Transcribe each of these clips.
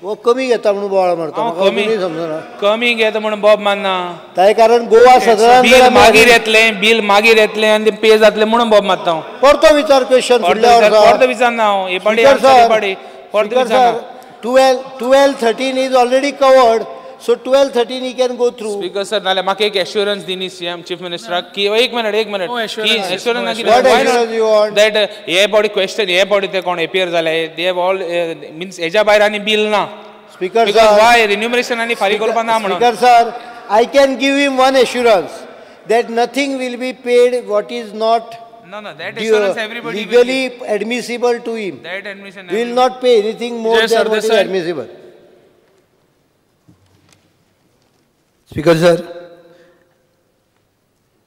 वो कमी घेता म्हणून बोवाळ मारता, कमी समजना, कमी घेता म्हणून बोब मारना ताय, कारण गोवा सदरान बिल मागीर येतलें, बिल मागीर येतलें आनी ते पे जातलें म्हणून बोब मारता हांव. परतो विचार क्वेश्चन फुडल्या वर्सा, परतो विचारना हांव, हे पाडी हे पाडी परतो विचारना. 12, 13 is already covered, so 12, 13 he can go through. Speaker sir, नाल्यार म्हाका एक एश्युरन्स दिनी सीएम चीफ मिनिस्टराक की एक मिनट, एक मिनट, की एश्युरन्स that हे बॉडी क्वेश्चन, हे बॉडी ते कोण एपियर जाले, they have all means हेज्या भायर आनी बील ना. स्पीकर सर, वाय रिन्युमरेशन आनी फारीक करपा ना म्हणून. Speaker sir, I can give him one assurance that nothing will be paid what is not No, no, that assurance everybody legally admissible to him. That admission we will not pay anything more than what is admissible. Speaker sir,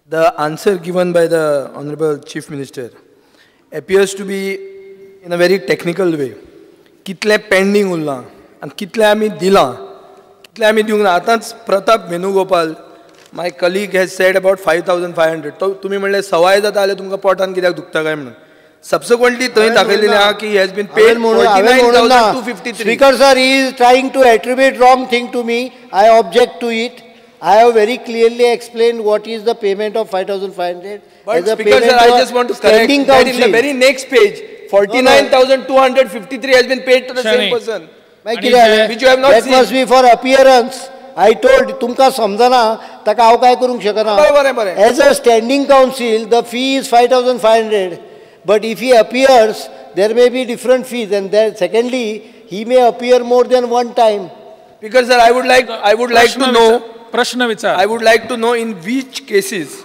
the answer given by the Honorable Chief Minister appears to be in a very technical way. कितले pending उरलां आनी कितले आमी दिलां, कितले आमी दिवंक ना. आतांच Pratap Venugopal, my colleague, has said about 5,500. तो तुमी म्हणलें सवाय जाता जाल्यार तुमकां पोटान कित्याक दुखता काय म्हणून. सबसिक्वंटली थंय दाखयलेलें आहा की has been paid 49,253. Speaker sir, he is trying to attribute wrong thing to me. I object to it. I have very clearly explained what is the payment of 5,500. But Speaker sir, I just want to correct that in the very next page, 49,253 has been paid to the same person, which you have not seen. That must be for appearance. I told तुमकां समजना ताका हांव काय करूंक शकना. As a standing counsel, the fee is 5,500. But if he appears, there may be different fees, and then secondly, he may appear more than one time. Because sir, I would like to know. Prashna vichar. I would like to know in which cases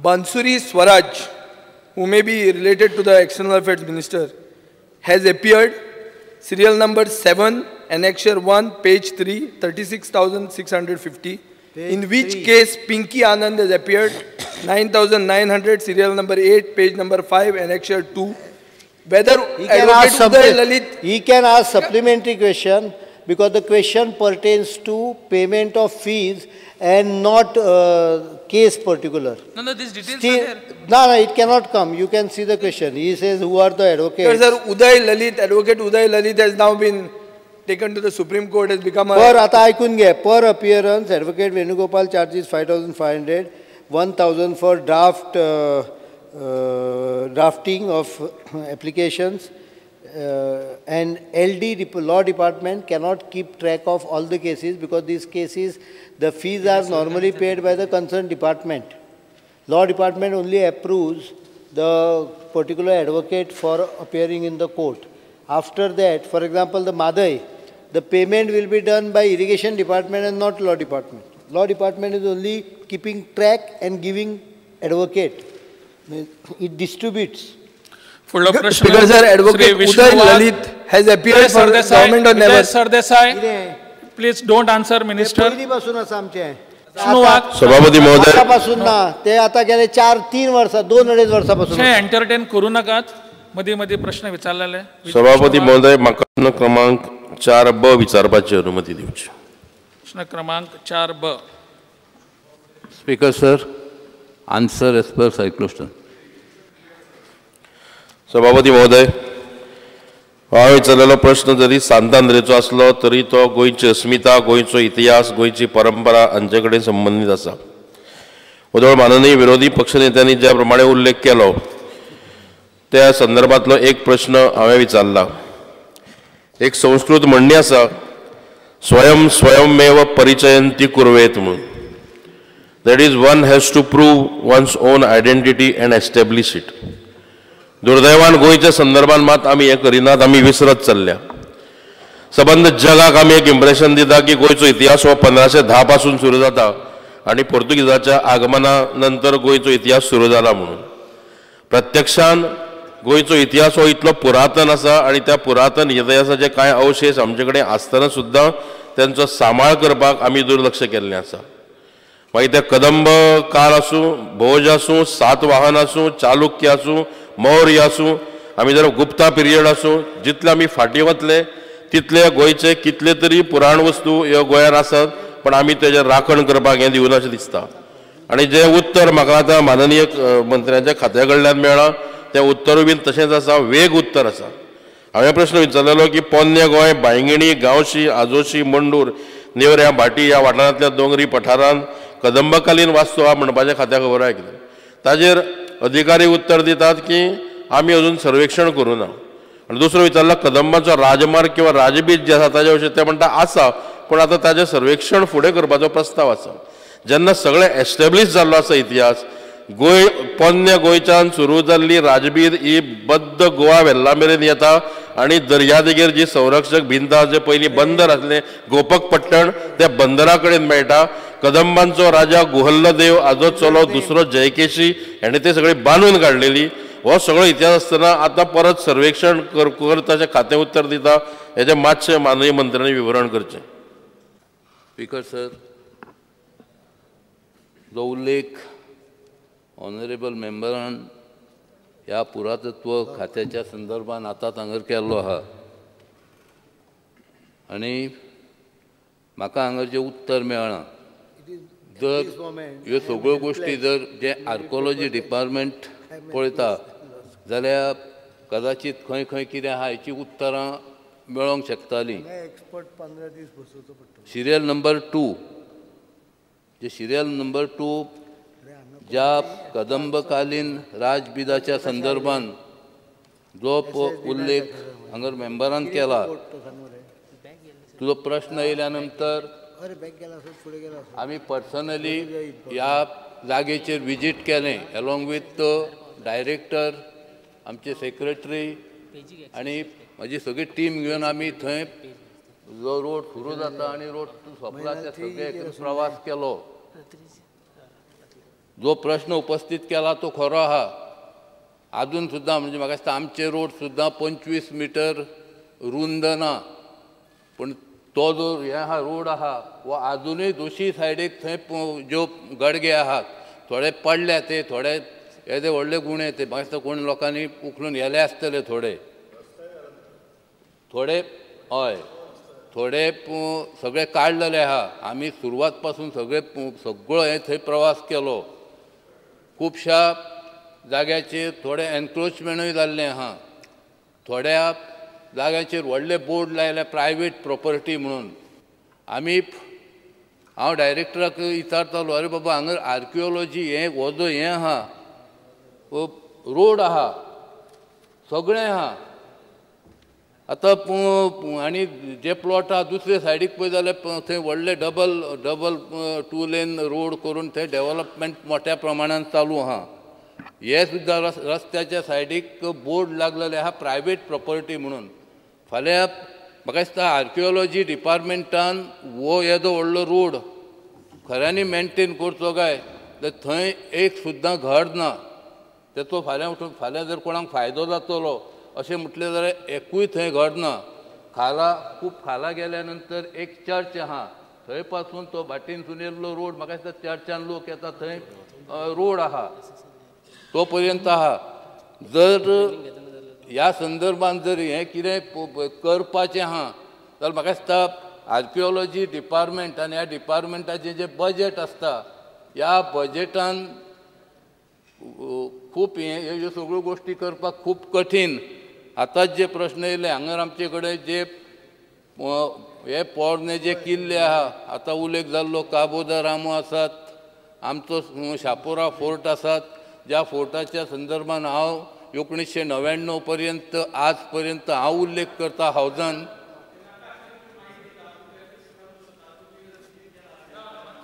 Bansuri Swaraj, who may be related to the External Affairs Minister, has appeared. Serial number 7, Annexure 1, page 3, 36,650. In which case Pinky Anand has appeared, 9,900, serial number 8, page number 5, Annexure 2. Whether he can ask Uday Lalit, he can ask supplementary question, because the question pertains to payment of fees and not case particular. No, no, these details are there. No, no, it cannot come. You can see the question. He says, who are the advocates? Sir, Uday Lalit, Advocate Uday Lalit has now been taken to the Supreme Court, has become a... Per, आता ऐकून घे, per appearance, Advocate Venugopal charges 5,500, 1,000 for draft, drafting of applications, and LD, Law Department, cannot keep track of all the cases because these cases, the fees are normally paid by the concerned department. Law Department only approves the particular advocate for appearing in the court. After that, for example, the Madai, the payment will be done by Irrigation Department and not Law Department. Law Department is only keeping track and giving advocate. It distributes. Speaker sir, Advocate Uday Lalit has appeared for the government or never? Sardesai, please don't answer, Minister. सभापती महोदय, आतापासून ना, ते आता गेले 4-3 वर्सां, 2-2.5 वर्सां पासून एंटरटेन करू नाकात. मदीं मदीं प्रश्न विचारलेले. सभापती महोदय, म्हाका प्रश्न क्रमांक 4B विचारपाची अनुमती दिवची. प्रश्न क्रमांक 4B. Speaker sir, answer as per cyclostyle. सभापती महोदय, हांवें विचारलेलो प्रश्न जरी सांतांद्रेचो आसलो तरी तो गोंयची अस्मिता, गोंयचो इतिहास, गोंयची परंपरा हांचे कडेन संबंदीत आसा. वदळ माननीय विरोधी पक्षनेत्यांनी ज्या प्रमाणे उल्लेख केलो त्या संदर्भांतलो एक प्रश्न हांवें विचारला. एक संस्कृत म्हणणी आसा, स्वयं स्वयमेव परिचयंती कुर्वेत म्हणून. That is, one has to prove one's own identity and establish it. दुर्दैवान गोंयच्या संदर्भात मात आमी हें करिनात, आमी विसरत चल्ल्या. सबंद जगाक आमी एक इम्प्रेशन दिता की गोंयचो इतिहास हो 1510 पासून सुरू जाता आनी पोर्तुगीजाच्या आगमना नंतर गोंयचो इतिहास सुरू जाला म्हणून. प्रत्यक्षान गोंयचो इतिहास हो इतलो पुरातन आसा आनी त्या पुरातन इतिहासाचे कांय अवशेश आमचे कडेन आसतना सुद्दां तेंचो सांबाळ करपाक आमी दुर्लक्ष केल्लें आसा. मागीर ते कदंब काळ आसूं, भोज आसूं, सातवाहन आसूं, चालुक्य आसूं, मौर्य आसूं, आमी जर गुप्ता पिरियड आसूं, जितले आमी फाटीं वतले तितले गोंयचे कितले तरी पुराण वस्तू ह्यो गोंयांत आसात, पण आमी तेजेर राखण करपाक हें दिवना अशें दिसता. आनी जें उत्तर म्हाका आतां माननीय मंत्र्यांच्या खात्या कडल्यान मेळ्ळां तें उत्तरूय बीन तशेंच आसा, वेग उत्तर आसा. हांवें प्रश्न विचारलेलो की पोन्ने गोंय, बांयगिणी, गांवशी, आजोशी, मंडूर, नेवऱ्या, भाटी ह्या वाठारांतल्या दोंगरी पठारान कदंबकालीन वास्तू आहा म्हणपाचें खात्याक खबर आहा कितें. ताजेर अधिकारी उत्तर दितात की आमी अजून सर्वेक्षण करूं ना. आनी दुसरो विचारला कदंबाचो राजमार्ग किंवा राजबीज जे आसा ताजे विशीं ते म्हणटा आसा, पूण आतां ताजें सर्वेक्षण फुडें करपाचो प्रस्ताव आसा. जेन्ना सगळें एस्टेब्लीश जाल्लो आसा इतिहास, गोंय पोन्न्या गोंयच्यान सुरू जाल्ली राजबीर ही बद्द गोवा वेल्ला मेरेन येता आनी दर्यादेगेर जी संरक्षक भिंत जे पयलीं बंदर आसलें गोपकपट्टण त्या बंदरा कडेन मेळटा. कदंबांचो राजा गुहल्लदेव आजो चलो दुसरो जयकेशी हेणें ते सगळी बांदून काडलेली. हो सगळो इतिहास आसतना आतां परत सर्वेक्षण कर ताचें खातें उत्तर दिता, हेजें मातशें माननीय मंत्र्यांनी विवरण करचें. स्पीकर सर, जो उल्लेख ऑनरेबल मेंबरान ह्या पुरातत्व खात्याच्या संदर्भान आतांच हांगर केल्लो आहा आनी म्हाका हांगर जें उत्तर मेळ्ळां, जर ह्यो सगळ्यो गोश्टी जर जें आर्कोलॉजी डिपार्टमेंट पळयता जाल्यार कदाचीत खंय खंय कितें आहा हेची उत्तरां मेळोंक शकतालीं. सिरियल नंबर 2 जे सिरियल नंबर 2 ज्या कदंबकालीन राजबिदाच्या संदर्भान जो उल्लेख हांगर मेंबरान केला, तुजो प्रश्न येयल्या नंतर आमी पर्सनली ह्या जागेचेर विजीट केलें एलोंग विथ डायरेक्टर, आमचे सेक्रेटरी आनी म्हजी सगळी टीम घेवन आमी थंय जो रोड सुरू जाता आनी रोड सोंपला त्या सगळे प्रवास केलो. जो प्रश्न उपस्थित केला तो खरो आहा. आजून सुद्दां म्हणजे म्हाका दिसता आमचे रोड सुद्दां 25 मिटर रुंद ना, पूण तो जो हे आहा रोड आहा वो आजुनूय दोशी सायडीक थंय ज्यो गडगे आहात थोडे पडल्या ते, थोडे येदे व्हडले गुणे ते म्हाका दिसता कोण लोकांनी उखलून येले आसतले, थोडे थोडे हय थोडे सगळे काडलेले आहा. आमी सुरवात पासून सगळे सगळो हे थंय प्रवास केलो. खुबश्या जाग्याचेर थोडे एनक्रोचमेंटूय जाल्लें आहा, थोड्या जाग्याचेर व्हडले बोर्ड लायले प्रायवेट प्रॉपर्टी म्हणून. आमी हांव डायरेक्टराक विचारतालो, अरे बाबा हांगा आर्किओलॉजी हें हो जो हें आहा रोड आहा सगळें आहा आतां आनी जे प्लॉट आहा दुसरे सायडीक पळय जाल्यार थंय व्हडले डबल डबल 2 लेन रोड करून थंय डेवलपमेंट मोठ्या प्रमाणान चालू आहा. हे सुद्दां रस्त्याच्या सायडीक बोर्ड लागलेले आहा प्रायवेट प्रॉपर्टी म्हणून. फाल्यां म्हाका दिसता आर्किओलॉजी डिपार्टमेंटान हो येदो व्हडलो रोड खऱ्यांनी मेनटेन करचो काय जाल्यार थंय एक सुद्दां घर ना, तेचो फाल्यां उठून फाल्यां जर कोणाक फायदो जातलो अशें म्हटलें जाल्यार एकूय थंय घर ना. खाला खूब खाला गेल्या नंतर एक चर्च आहा, थंय पासून तो भाटीनसून येयल्लो रोड म्हाका दिसता चर्चान लोक येता थंय रोड आहा तो पर्यंत आहा. जर ह्या संदर्भान जर हें कितें करपाचें आहा जाल्यार म्हाका दिसता आर्किओलॉजी डिपार्टमेंट आनी ह्या डिपार्टमेंटाचें जें बजेट आसता ह्या बजेटान खूब हें ह्यो सगळ्यो गोश्टी करपाक खूब कठीण. आतांच जे प्रश्न येयले हांगर आमचे कडेन जे हे पोरणे जे किल्ले आहा, आतां उल्लेख जाल्लो काबो the रामो आसात, आमचो शापोरा फोर्ट आसात, ज्या फोर्टाच्या संदर्भान हांव 1999 पर्यंत आज पर्यंत हांव उल्लेख करता हावजान.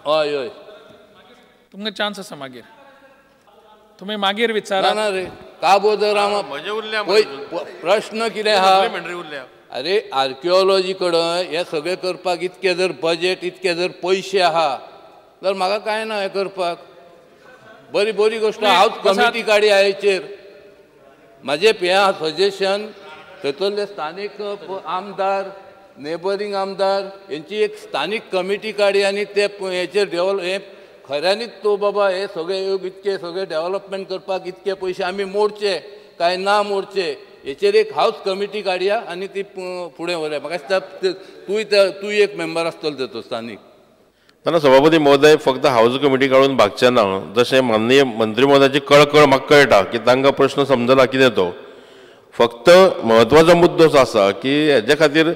हय हय तुमकां चान्स आसा मागीर तुमी मागीर विचारा. ना रे काबो the रामो प्रश्न कितें आहा, अरे आर्किओलॉजी कडेन हें सगळें करपाक इतकें जर बजेट इतके जर पयशे आहा जाल्यार म्हाका कांय ना हें करपाक. बरी बरी गोश्ट हांव कमिटी काडी हेचेर म्हाजें हें आहा सजेशन, थंयसरले स्थानीक आमदार नेबरींग आमदार हेंची एक स्थानीक कमिटी काडी आनी ते हेचेर डेवलप हें खऱ्यांनीच तो बाबा हे सगळे इतके सगळे डेवलपमेंट करपाक इतके पयशे आमी मोडचे काय ना मोडचे हेचेर एक हावस कमिटी काडया आनी ती फुडें व्हरया. म्हाका दिसता तूं एक मेंबर आसतलो तेतूंत स्थानीक. ना सभापती महोदय, फक्त हावस कमिटी काडून भागचें ना. जशें माननीय मंत्री महोदयाची कळकळ म्हाका कळटा की तांकां प्रश्न समजला कितें तो, फक्त म्हत्वाचो मुद्दो असो आसा की हेजे खातीर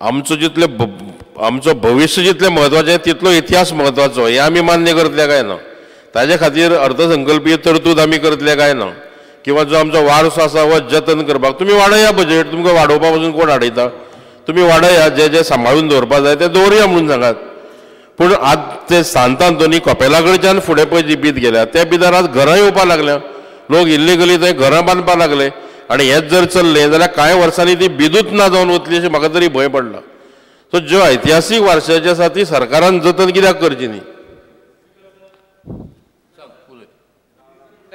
आमचो जितले आमचो भविश्य जितलें म्हत्वाचें तितलो इतिहास म्हत्वाचो हें आमी मान्य करतले काय ना, ताजे खातीर अर्थसंकल्पीय तरतूद आमी करतले काय ना, किंवा जो आमचो वारसो आसा हो जतन करपाक तुमी वाडया बजेट, तुमकां वाडोवपा पसून कोण हाडयता, तुमी वाडया, जे जे सांबाळून दवरपा जाय ते दवरुया म्हणून सांगात. पूण आज ते सांत आंतोनी कपेला कडच्यान फुडें पळय जी बीद गेल्या त्या बिदार आज घरां येवपाक लागल्या, लोक इल्लिगली थंय घरां बांदपाक लागले आनी हेंच जर चल्लें जाल्यार कांय वर्सांनी ती बिदूच ना जावन वतली अशें म्हाका तरी भंय पडला. सो ज्यो ऐतिहासीक वारशाची आसा ती सरकारान जतन कित्याक करची न्ही?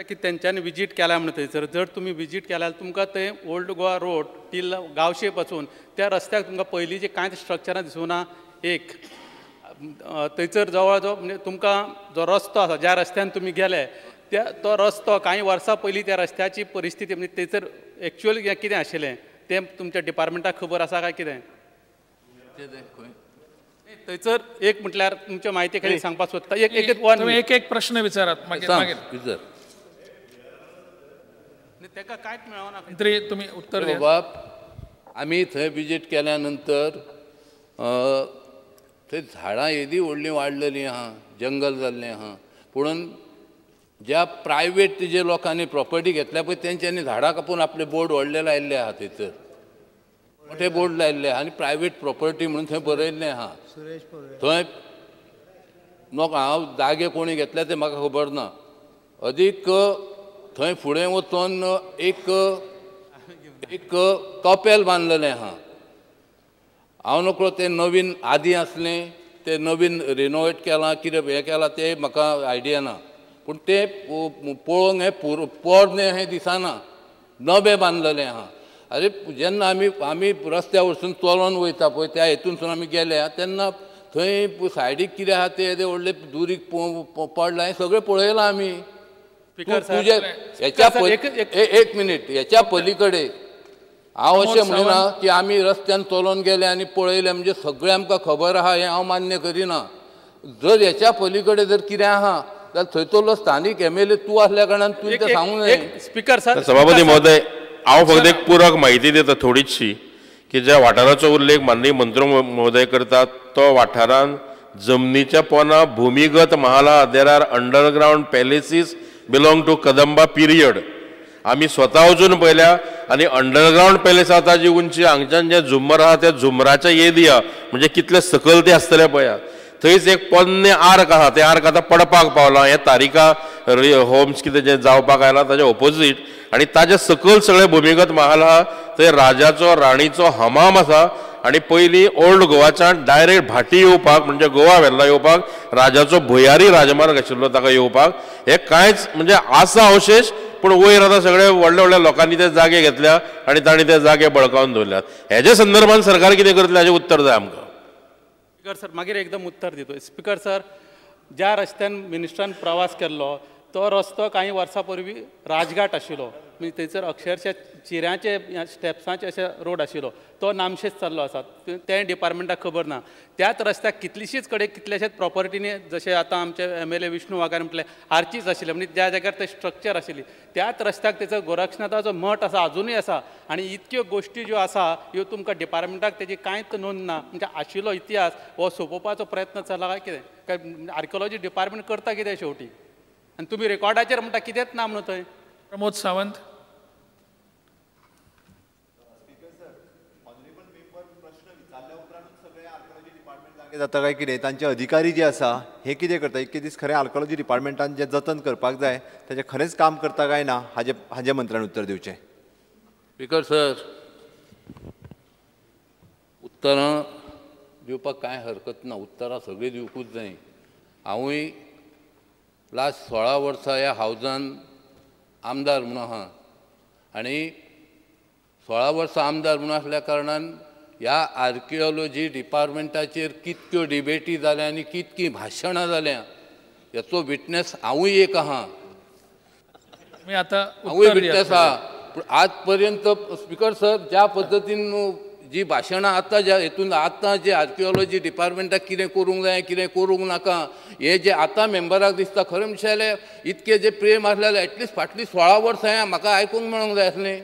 की तेंच्यांनी विजीट केल्या म्हणून थंयसर जर तुमी विजीट केल्यार तुमकां थंय ओल्ड गोवा रोड टील गांवशे पासून त्या रस्त्याक तुमकां पयलींचीं कांयच स्ट्रक्चरां दिसूना. एक थंयसर जवळ जवळ म्हणजे तुमकां जो रस्तो आसा ज्या रस्त्यान तुमी गेले त्या तो रस्तो कांय वर्सां पयलीं त्या रस्त्याची परिस्थिती म्हणजे थंयसर एक्चुअली कितें आशिल्लें तें तुमच्या डिपार्टमेंटाक खबर आसा काय कितें? थंयसर एक म्हटल्यार तुमच्या म्हायती खातीर सांगपाक सोदता एक एक वन एक एक प्रश्न विचारात मागीर तेका कांयच मेळना. मंत्री तुमी उत्तर दिया. बाब आमी थंय विजीट केल्या नंतर थंय झाडां येदी व्हडलीं वाडलेलीं आहा, जंगल जाल्लें आहा, पुणून ज्या प्रायवेट जे लोकांनी प्रॉपर्टी घेतल्या पळय तेंच्यांनी झाडां कापून आपले बोर्ड व्हडले लायिल्ले आहा, थंयसर मोठे बोर्ड लायिल्ले आहा आनी प्रायवेट प्रॉपर्टी म्हणून थंय बरयल्लें आहा. थंय न्हू हांव जागे कोणी घेतल्या ते म्हाका खबर ना. अदीक थंय फुडें वचून एक एक कपेल बांदलेलें आहा, हांव नकळो तें नवीन आदीं आसलें तें नवीन रिनोवेट केलां कितें हें केलां तें म्हाका आयडिया ना, पूण तें पळोवंक हें पोरणें हें दिसना, नवें बांदलेलें आहा. आरे जेन्ना आमी आमी रस्त्या वरसून चलोन वयता पळय त्या हेतूनसून आमी गेले तेन्ना थंय सायडीक कितें आहा तें येदें व्हडलें दुरीग पडलां हें सगळें पळयलां आमी. तुजे हेच्या एक मिनीट हेच्या पलीकडे हांव अशें म्हणिना की आमी रस्त्यान चलोन गेले आनी पळयलें म्हणजे सगळें आमकां खबर आहा हें हांव मान्य करिना. जर हेच्या पलीकडे जर कितें आहा जाल्यार थंयसरलो स्थानीक एम एल ए तूं आसल्या कारणान तुवें तें सांगूंक जाय. स्पिकर सर, सभापती महोदय, हांव फक्त एक पुरक म्हायती दिता थोडीशी की ज्या वाठाराचो उल्लेख माननीय मंत्री महोदय करतात तो वाठारान जमनीच्या पोना भुमिगत महाला, there are underground palaces belong to Kadamba period. आमी स्वता वचून पळयल्या आनी अंडरग्रावंड पॅलेस आसा ताजी उंची हांगच्यान जें झुमर आहा त्या झुमराच्या एरिया म्हणजे कितले सकयल ते आसतले पळयात. थंयच एक पोन्नें आर्क आहा, तें आर्क आतां पडपाक पावलां, हें तारिका होम्स कितें जें जावपाक आयलां ताजें ओपोजीट आनी ताजे सकयल सगळें भुमिगत महाल आहा. थंय राजाचो राणीचो हमाम आसा आनी पयलीं ओल्ड गोवाच्यान डायरेक्ट भाटी येवपाक म्हणजे गोवा वेल्ला येवपाक राजाचो भुयारी राजमार्ग आशिल्लो ताका येवपाक. हे कांयच म्हणजे आसा अवशेश, पूण वयर आतां सगळे व्हडल्या व्हडल्या लोकांनी ते जागे घेतल्या आनी तांणी ते जागे बळकावन दवरल्यात. हेजे संदर्भान सरकार कितें करतलें हाजें उत्तर जाय आमकां. स्पिकर सर, मागीर एकदम उत्तर दितो. स्पिकर सर, ज्या रस्त्यान मिनिस्टरान प्रवास केल्लो तो रस्तो कांय वर्सां पूर्वी राजघाट आशिल्लो, म्हणजे थंयसर अक्षरशः चिऱ्यांचे स्टेप्सांचे अशे रोड आशिल्लो, तो नामशेच जाल्लो आसा, तें डिपार्टमेंटाक खबर ना. त्याच रस्त्याक कितलीशीच कडेन कितल्याशाच प्रॉपर्टीनी जशें आतां आमचे एम एल ए विष्णू वाघान म्हटलें आर्चीज आशिल्ले, म्हणजे ज्या जाग्यार ते स्ट्रक्चर आशिल्ली त्याच रस्त्याक तेचो गोरक्षनाथाचो मठ आसा, आजुनूय आसा. आनी इतक्यो गोश्टी ज्यो आसा ह्यो तुमकां डिपार्टमेंटाक तेजी कांयच नोंद ना, म्हणजे आशिल्लो इतिहास हो सोंपोवपाचो प्रयत्न चल्ला काय कितें? काय आर्किओलॉजी डिपार्टमेंट करता कितें शेवटी? आनी तुमी रेकॉर्डाचेर म्हणटा कितेंच ना म्हणून थंय. Pramod Sawant. Speaker sir, honourable member प्रश्न विचारल्या उपरांतूच सगळें आर्किओलॉजी डिपार्टमेंट जागे जाता काय कितें? तांचे अधिकारी जे आसा हे कितें करता? इतके दीस खरें आर्किओलॉजी डिपार्टमेंटान जें जतन करपाक जाय ताचें खरेंच काम करता काय ना हाजें हाजें मंत्र्यान उत्तर दिवचें. स्पिकर सर, उत्तरां दिवपाक कांय हरकत ना, उत्तरां सगळीं दिवकूच जाय. हांवूय लास्ट 16 वर्सां ह्या हावजान आमदार म्हणून आहा आनी 16 वर्सां आमदार म्हणून आसल्या कारणान ह्या आर्किओलॉजी डिपार्टमेंटाचेर कितक्यो डिबेटी जाल्या आनी कितकीं भाशणां जाल्या हेचो विटनेस हांवूय एक आहा, हांवूय विटनेस आहा. पूण आज पर्यंत स्पिकर सर ज्या पद्दतीन जी भाशणां आतां ज्या हेतून आतां जे आर्किओलॉजी डिपार्टमेंटाक कितें करूंक जाय कितें करूंक नाका हें जें आतां मेंबराक दिसता, खरें म्हणशें जाल्यार इतकें जें प्रेम आसलें जाल्यार एटलिस्ट फाटलीं 16 वर्सां हें म्हाका आयकूंक मेळोंक जाय आसलें.